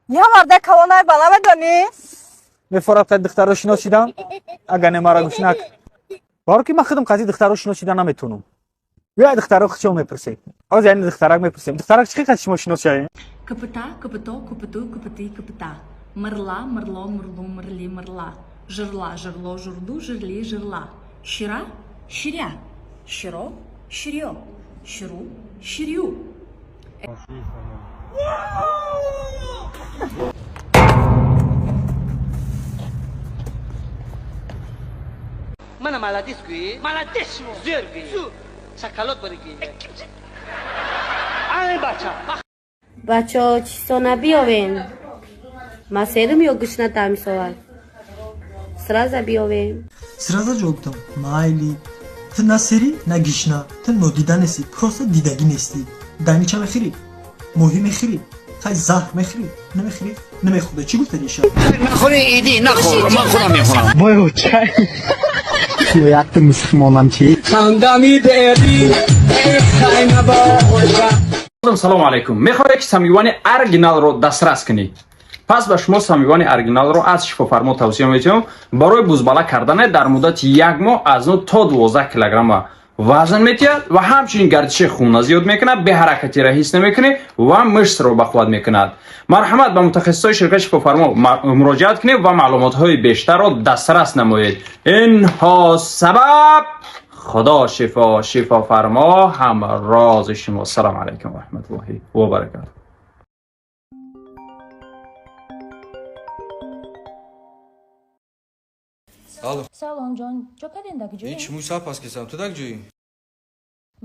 Я марда калонай ба намедонӣ? Мефорад қати духтаро шинос шидан, агар не мара гӯш нак. Баро ки ман худам қати духтаро шинос шидан наметавонам. Биёй духтаро худшон мепурсем. Ҳозир яъне духтарак мепурсем. Духтарак чӣ қати шумо шинос шавем? Копыта, копыто, копыту, копыты, копыта. Мырла, мырло, мырлу, мырли, мырла. Жырла, жырло, журду, жырли, жырла. Щира, щиря. Щиро, щирьо. Щиру, щирю. Мана маладис гӯӣ, маладисмо зӯр гӯӣ, сакалот баригӣ. Ай бача. Бачаҳо, чистона биёвен. Ма серум ё гушна тамисовад? Сразу биёвем. Сразу ҷавоб дам: майли. Ту на серӣ, на гишна, ту нодида нестӣ, просто дидагӣ нестӣ. Данича мехӯрӣ, моҳӣ мехӯрӣ, хай, заҳр мехӯрӣ? Намехӯрӣ? Намехӯрда, чӣ гуфта диша? Нахӯри, иди нахӯр, ман худам мехӯрам. Якта мусулмонам чӣ? Салому алайкум. Мехоҳед, ки самивани оригиналро дастрас кунед? Пас ба шумо самивани оригиналро аз Шифофармо тавсия метиҳам. Барои бузбала кардане дар муддати як моҳ аз 9 то 12 килограмма вазн метиҳад ва ҳамчунин гардиши хуна зиёд мекунад, беҳаракатиро ҳис намекунед ва мышцро бақувват мекунад. Марҳамат, ба мутахассисои ширкати Шифофармо муроҷиат кунед ва маълумотҳои бештарро дастрас намоед. Инҳо сабаб худо шифо, Шифофармо ҳамрози шумо. Ассалому алайкум ва раҳматуллоҳи ва баракатуҳ. Алло. Салом, ҷон. Ҷо каден, даг ҷои? Ҳеч, мӯй сар пас кесам. Ту даг ҷоӣ?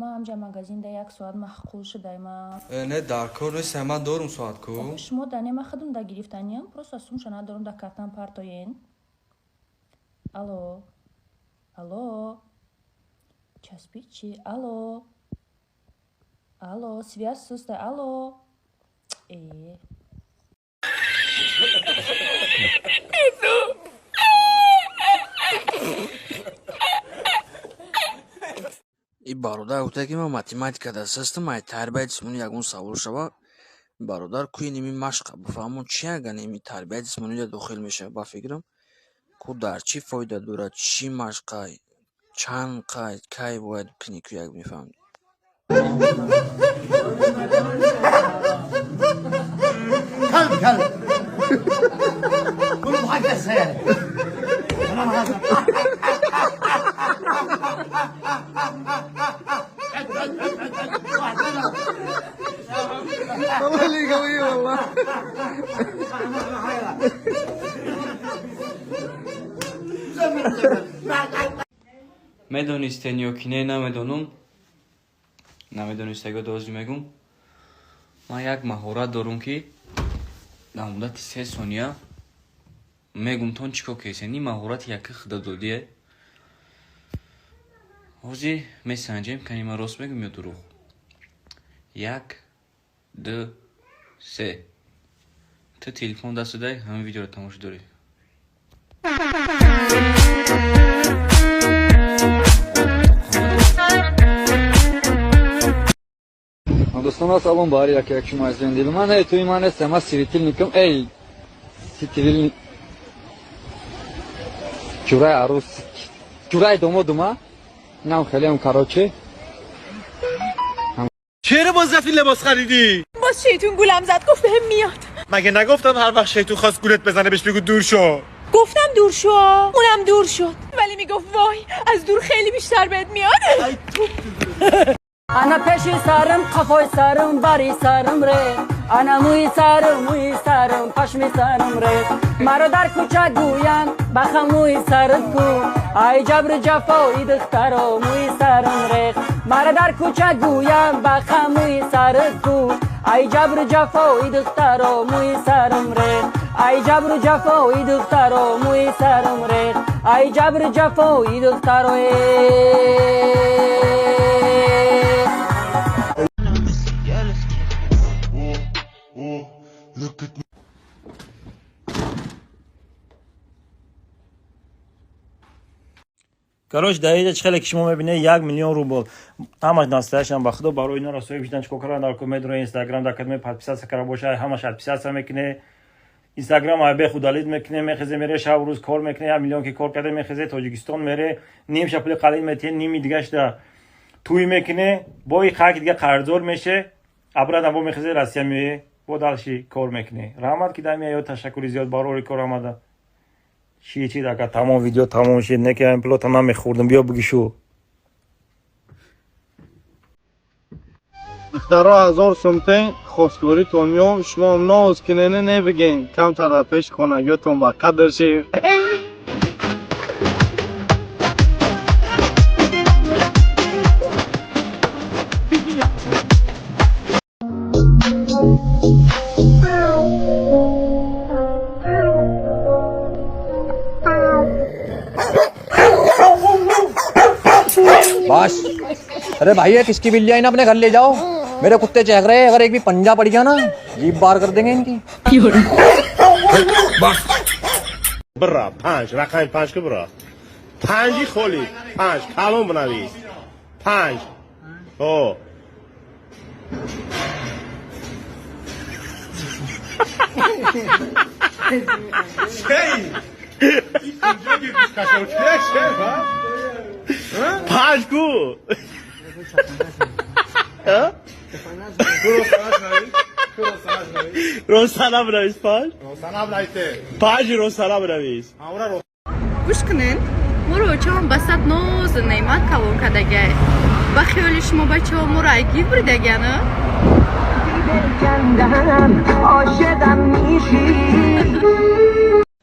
Ман ҳамҷа магазинда як соат маҳқул шудайма. Э, не, дар кор нест, ман дорум соат ку. Шумо да не, ман худам да гирифтаниям, просто сумша надорум, да картам партоен. Алло. Алло. Часпид чи? Алло. Алло, связь суста. Алло. Э. И бародар гуфта, ки ман математика дастастам, ай тарбияи ҷисмонӣ ягон савол шава. Бародар, кӯи ними машқа бифаҳмон, чи яган ими тарбияи ҷисмонида дохил мешавад? Ба фикрам, ку дар чӣ фоида дорад, чӣ машқа, чанд қай, кай бояд кунӣ, ку як мефаҳмӣ. كلب كلب كله بحاجة السيارة. والله اللي قوية والله. Медонистен ё ки не, намедонам. Намедонистаго дозӣ мегум: ман як маҳорат дорум, ки дар муддати 3 сония мегумтон чӣ кор кесен. Ин маҳорати яки худододие. Ҳозир месанҷем, кани ман рост мегум ё дурӯғ. Як, ду, се. Ту телефон даст додай, ҳамин видеоро тамошо дорӣ. Дӯстон, салом ба ҳар як як шумо, азизони дил. Ман эй, туи ман нестам, ман светильникам, эй, светильник. Ҷурай арӯс, ҷурай домодума. Инам хелеам, короче. چرا باز رفتی لباس خریدی؟ باز شیطون گولم زد، گفت بهم میاد. مگه نگفتم هر وقت شیطون خواست گولت بزنه بهش بگو دور شو؟ گفتم دور شو، اونم دور شد، ولی میگفت وای، از دور خیلی بیشتر بهت میاد. Ана пеши сарам, қафои сарам, бари сарам ре. Ана мӯи сарам, мӯи сарам, пашми сарам ре. Маро дар кӯча гӯянд: баха, мӯи сарат ку. Ай ҷабру ҷафои духтаро, мӯи сарам рех. Маро дар кӯча гӯянд: баха, мӯи сарат ку. Ай ҷабру ҷафои духтаро, мӯи сарам рех. Ай ҷабру ҷафои духтаро, мӯи сарам рех. Ай ҷабру ҷафои духтаро, э. Короче, дар инҷа чӣ хеле ки шумо мебинед, 1 миллион рубл ҳамаш настоящий. Ба худо, барои инора соҳиб шудан чӣ кор кардан? Дар комедро Инстаграм дар кадоме подписаться карда боша, ҳамаш подписаться мекунед. Инстаграм айбех удалить мекуне, мехезе мере, шаб рӯз кор мекуне, 1 миллион ки кор карда мехезе Тоҷикистон мере, нимша пули қалин метиҳе, ними дигашда туй мекуне, бо и хаки дига қарздор меше, обратно бо мехезе Россия меое, бо дальше кор мекуне. Раҳмат ки дар меоё, ташаккури зиёд барори кор омада. Чи чи ака тамом видео тамом шид, не ки ҳамин пулота намехӯрдам, биё бигишу. Духтаро 1000 сумтен хостгоритон меом, шумо ноз кинене небиген, камтар дар пеши хонагиётон ба қадр шед. बस अरे भाई ये किसकी बिल्ली आई ना अपने घर ले जाओ, मेरे कुत्ते चहक रहे हैं, अगर एक भी पंजा पड़ गया ना जीभ बार कर देंगे इनकी। بره 5 رقم 5 که بره 5 خالی 5 کلون بنویس 5 او 5 کو روسانه بنویس 5 5 روسانه بنویس. گوش کنین مرو چون بسط نوز نعمت کلون کدگه با خیال شما بچه ها مرو اگی بردگه نه؟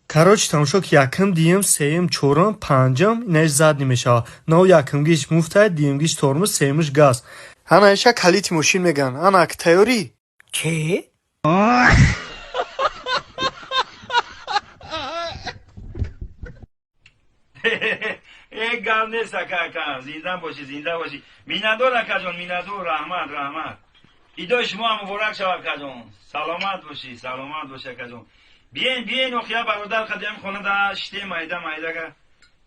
Короче, тамошо ки якм, дуюм, сеюм, чорум, панҷум инаиш задний мешавад. Но якумгиш муфтай, дуюмгиш тормоз, сеюмиш газ. Ана иша калити мошин меган. Ана ак тайёрӣ? Чӣ? Э гап нест ака, ака, зинда бошӣ, зинда бошӣ. Миннатдор акаҷон, миннатдор, раҳмат, раҳмат. Идои шумо ҳам муборак шавад акаҷон. Саломат бошӣ, саломат бошӣ акаҷон. Биен, биен, охия бародар қадим хона да шитем, майда майда ка.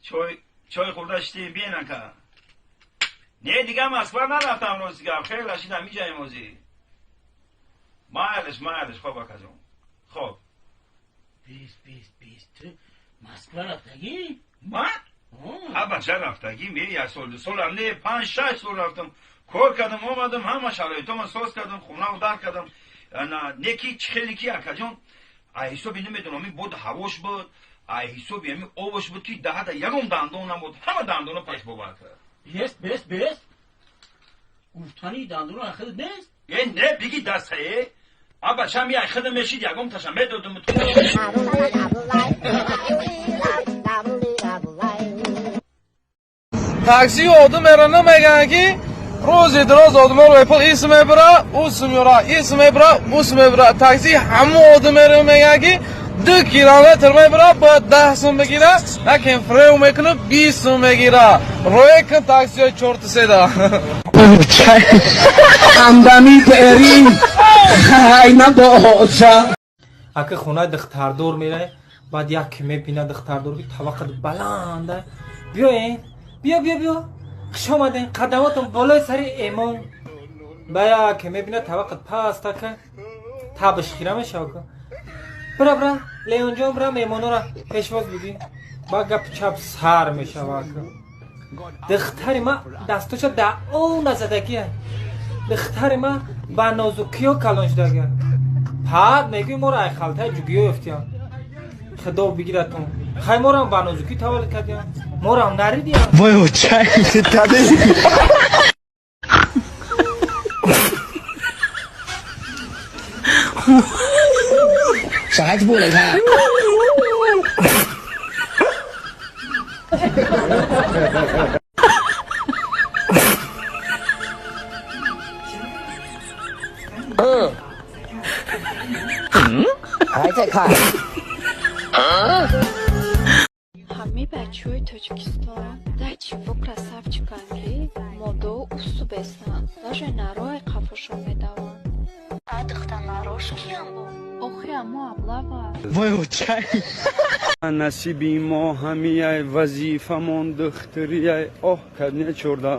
Чой, чой хӯрда шитем, биен ака. Не, дига Москва нарафтам рости гап, хеле шидам иҷаем ҳозир. Майлиш, майлиш, хоб акаҷон. Хоб. Бис, бис, бис, ту Москва рафтагӣ? Ман? Ҳа бача рафтагӣ, ме як сол, ду солам не, 5 6 сол рафтам. Кор кардам, омадам, ҳама шароитома соз кардам, хонаву дар кардам. Не ки чӣ хеле ки акаҷон, ай ҳисоби намедонам, ин буд ҳавош буд, ай ҳисоби ҳамин овош буд ки даҳата ягон дандон набуд, ҳама дандона пас бовар кард. Бес, бес, бес. Гуфтани дандона хел нест? Э, не, биги даста, э. А бачам я худа мешид, ягон таша медодам. Такси одам мерана меган ки рӯзи дароз одаморо бепул ис мебара, ус меёра, ис мебара, ус мебара. Такси ҳама одам мерана меган ки 2 километр мебара, бояд 10 сум бигира, лакин фрев мекуна 20 сум мегира. Рӯе кун таксиҳои чорта седа. Ака хонаи духтардор мерай, баъд як ки мебина духтардор ки таваққат баланда. Биёен, биё, биё, биё, хуш омаден, қадамотон болои сари эмон. Ба як ки мебина таваққат паст, ака табш хира мешава. Ка бира, бира, Леонҷон, бира, меҳмонора пешвоз бигӣ. Ба гапи чап сар мешава. Ака духтари ма дасточа да о назадагия, духтари ма ба нозукиё калон шудагия. Пад мегӯи моро ай халтаи ҷугиё ёфтиям. Худо бигиратон, хай морам ба нозукӣ таваллуд кардиям, морам наридиям. Вой очай, таби. 小孩子不能看。嗯，还在看。 Ҳамаи бачаҳои Тоҷикистон дар чиво красавчиканд ки модо усу бестанд, даже нарои қафошон медаванд. А духтанарош киям бо? Охи амо аблава. Вой очай. Насиби мо ҳамияй, вазифамон духтарияй. Оҳ кадне чорда,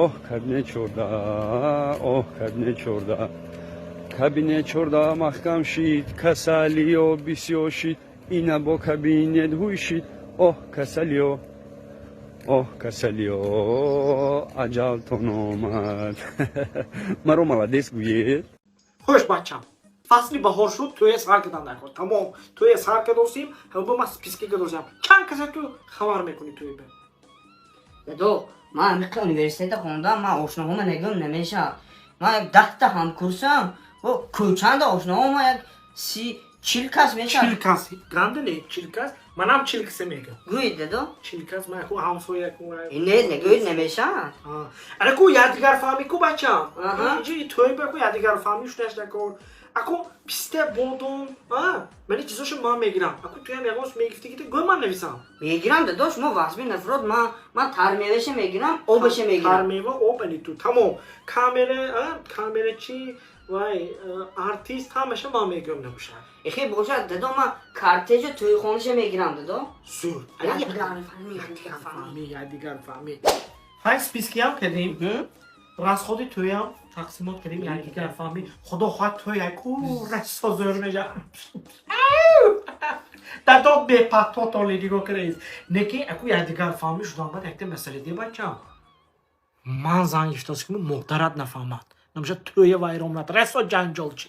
оҳ кадне чорда, оҳ кадне чорда. Кабинет 14 маҳкам шид, касалиё бисёр шид, ина бо кабинет ҳуй шид. Оҳ, касалиё, оҳ, касалиё, аҷалтон омад. Маро молодец гӯед. Хуш, бачам, фасли баҳор шуд, тӯя сар кардан дар кор. Тамом, тӯя сар кардосим. Ҳама ман списка кардосам, чанд каса ту хабар мекунӣ тӯи бе? Дадо, ман ҳамиқа университета хондам, ман ошноҳома нагӯм намешавад. Ман як 10-та ҳамкурсам, кӯчанда ошноҳома як 30-40 кас мешавад. 40 кас ганда не, 40 кас, манам 40 каса мегӯм. Гӯед, дадо. 40 кас, ман ку ҳамсоя ку. Не, нагӯед намешавад. Ана ку якдигарфаҳмӣ ку, бачам, инҷо тӯй ба ку якдигарфаҳмӣ шудаш дар кор. Аку писта, бодом, мани чизошо ман мегирам. Аку туям ягон мегифтӣ, ки гӯ, ман нависам. Мегирам, дадош, мо вазми нафрод, ман тармеваша мегирам, обаша мегирам. Тармева, об ани ту, тамом. Камера, камера чи вай, артист, ҳамаша ман мегӯям, набошад. Эхе, бошад, дадо, ман кортежу тӯйхонаша мегирам, дадо. Зур, якдигарфаҳмӣ, якдигарфаҳмӣ. Ҳай, спискиам кардем, расходи тӯям тақсимот кардем, якдигарфаҳмӣ. Худо хоҳад, тӯй яку расо зӯр меша. Дадо бепатто толи нигоҳ кардаист. Неки аку якдигарфаҳмӣ шудан баъд якта масъала де, бачам. Ман занг гирифтааст, ки модарат нафаҳмад, намеша тӯя вайрон над, расо ҷанҷол чи.